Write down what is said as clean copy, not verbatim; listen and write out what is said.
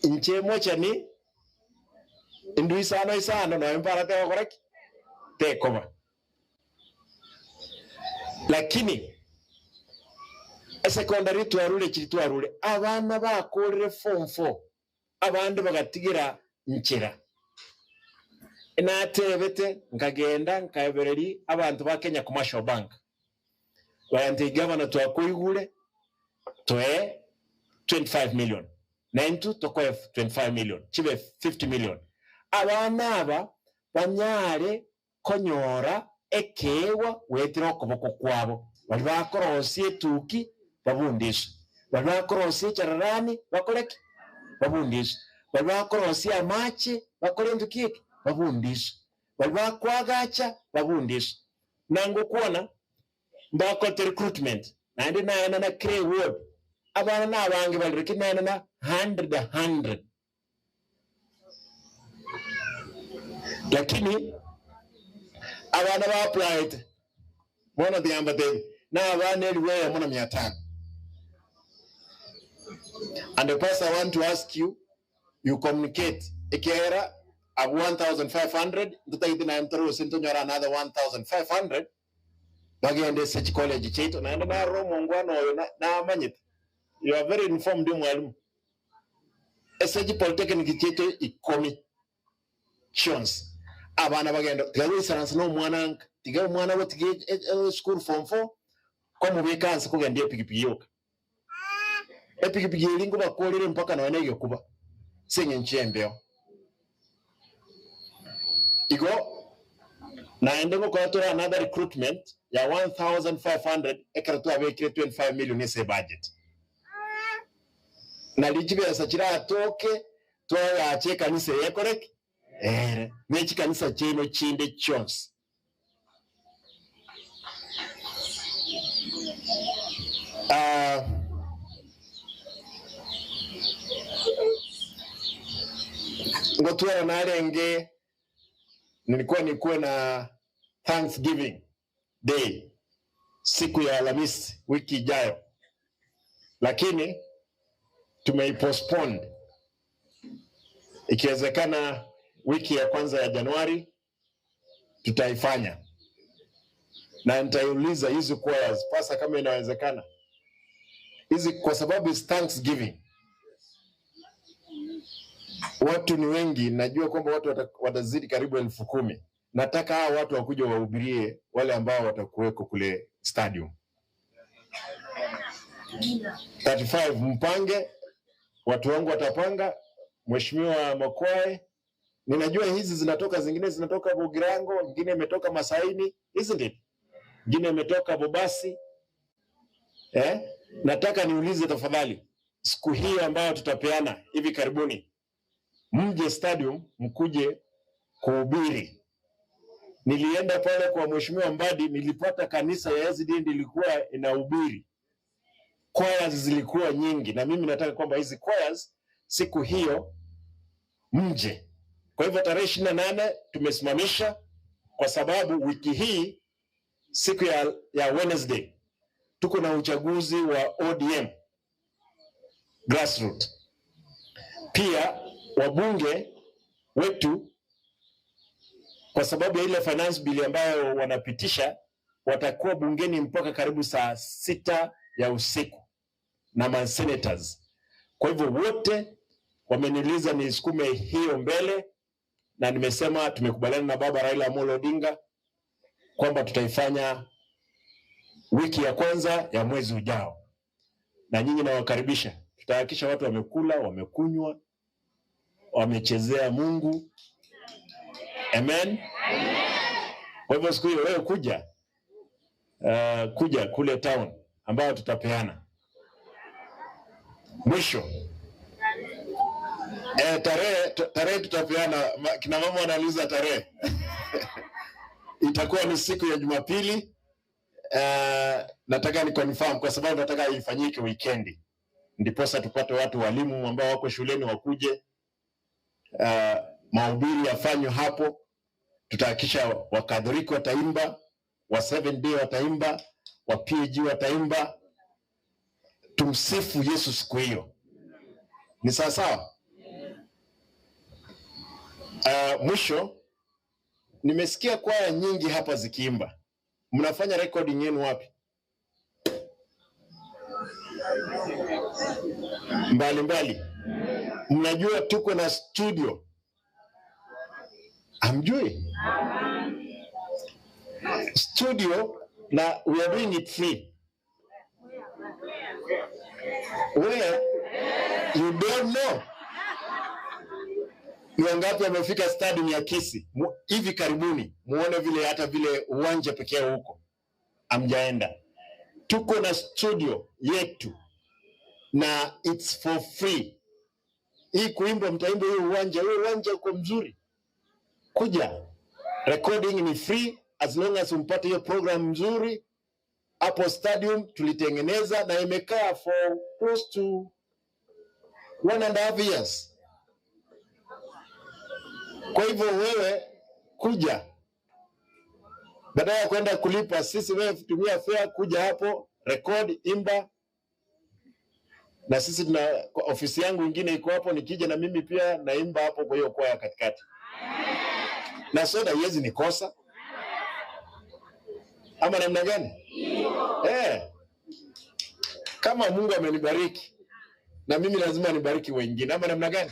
Inche mochani indu isano isano no empara te okoreki tekoba. Lakini secondary twarure chiri twarure abana bakorire form 4 abandi bagatigira nchira. Natebete nkagenda nkaebereri abantu ba Kenya Commercial Bank. Bayante governor twakoigure toe 25 million. Nentu tokoe 25 million, chibe 50 million. Abana aba banyare konyora ekewa wetira okoboko kwabo. Bali bakorosie etuki babundisha. Bali bakorosie chararani bakoreki babundisha. Bali bakorosie amache bakore ntukiki babundisha. Bali bakwagacha babundisha. Nango kuona mbakote recruitment nandi naena na Cray Ward abana nabange balireki naena na 100. Lakini abana ba applied bona diamba de na abana eliwe mona 500. And the person I want to ask you, you communicate ekera ab 1500 ndutaiti na mtaro sinto nyora another 1500 bagende search college chetu naenda na romo ngwano oyo na manyite. You are very informed mwalimu. SG Polytechnic chetu ikomi chance abana bagenda tigawisaransa no mwana tiga mwana wo tige school form 4 ko mubikansa kugenda epikipiki yoka epikipiki elingo bakolere mpaka na wanege kuba senye nchembeo igo naende ngokotora another recruitment ya 1500 ekaratu abekire 25 million ese budget na lijibesa kiratoke twayache kanisa yekoreke ere nechi kanisa chino chinde chonse. Ngotuara narenge nilikuwa nikuwe na Thanksgiving Day siku ya Alhamisi wiki ijayo, lakini tumeipostpone. Ikiwezekana wiki ya kwanza ya Januari tutaifanya, na nitaiuliza hizi choirs pasa kama inawezekana hizi, kwa sababu is Thanksgiving, watu ni wengi, najua kwamba watu watazidi karibu 10,000. Nataka hao watu wakuja wahubirie wale ambao watakuweko kule stadium. 35 mpange, watu wangu watapanga. Mheshimiwa Mokwae, ninajua hizi zinatoka, zingine zinatoka Bugirango, nyingine imetoka Masaini, isn't it? Nyingine imetoka Bobasi. Nataka niulize tafadhali, siku hii ambayo tutapeana hivi karibuni, mje stadium mkuje kuhubiri. Nilienda pale kwa Mheshimiwa Mbadi, nilipata kanisa ya SD ilikuwa inahubiri. Choirs zilikuwa nyingi, na mimi nataka kwamba hizi choirs siku hiyo mje. Kwa hivyo tarehe 28 tumesimamisha kwa sababu wiki hii siku ya Wednesday tuko na uchaguzi wa ODM grassroots. Pia wabunge wetu kwa sababu ya ile finance bill ambayo wanapitisha watakuwa bungeni mpaka karibu saa 6 ya usiku na man senators. Kwa hivyo wote wameniuliza nisukume hiyo mbele, na nimesema tumekubaliana na baba Raila Amolo Odinga kwamba tutaifanya wiki ya kwanza ya mwezi ujao. Na nyinyi nawakaribisha. Tutahakikisha watu wamekula, wamekunywa, wamechezea Mungu. Amen. Kwa hivyo siku hiyo wewe kuja, kuja kule town ambayo tutapeana. Mwisho tarehe tutapeana, kina mama wanauliza tarehe. Itakuwa ni siku ya Jumapili. Nataka ni confirm kwa sababu nataka ifanyike weekendi, ndiposa tupate watu walimu ambao wako shuleni wakuje, mahubiri yafanywe hapo. Tutahakikisha Wakatholiki wataimba, wa 7 day wataimba, wa PG wataimba. Tumsifu Yesu siku hiyo. Ni sawa sawa? Mwisho, nimesikia kwaya nyingi hapa zikiimba. Mnafanya recording yenu wapi? Mbali mbali. Mnajua tuko na studio? Hamjui? Studio na we are doing it free. Where? You don't know. Ni wangapi wamefika stadium ya Kisii hivi karibuni? Muone vile hata vile uwanja pekee huko amjaenda. Tuko na studio yetu na it's for free. Hii kuimba, mtaimba hiyo uwanja, hiyo uwanja uko mzuri. Kuja, recording ni free as long as umpate hiyo program mzuri hapo stadium tulitengeneza na imekaa for close to 1.5 years. Kwa hivyo wewe kuja, badala ya kwenda kulipa sisi, wewe tumia fare, kuja hapo record, imba na sisi tuna ofisi yangu ingine iko hapo, nikija na mimi pia naimba hapo kwa hiyo kwaya katikati. Na soda haiwezi nikosa ama namna gani? Kama Mungu amenibariki na mimi lazima nibariki wengine ama namna gani?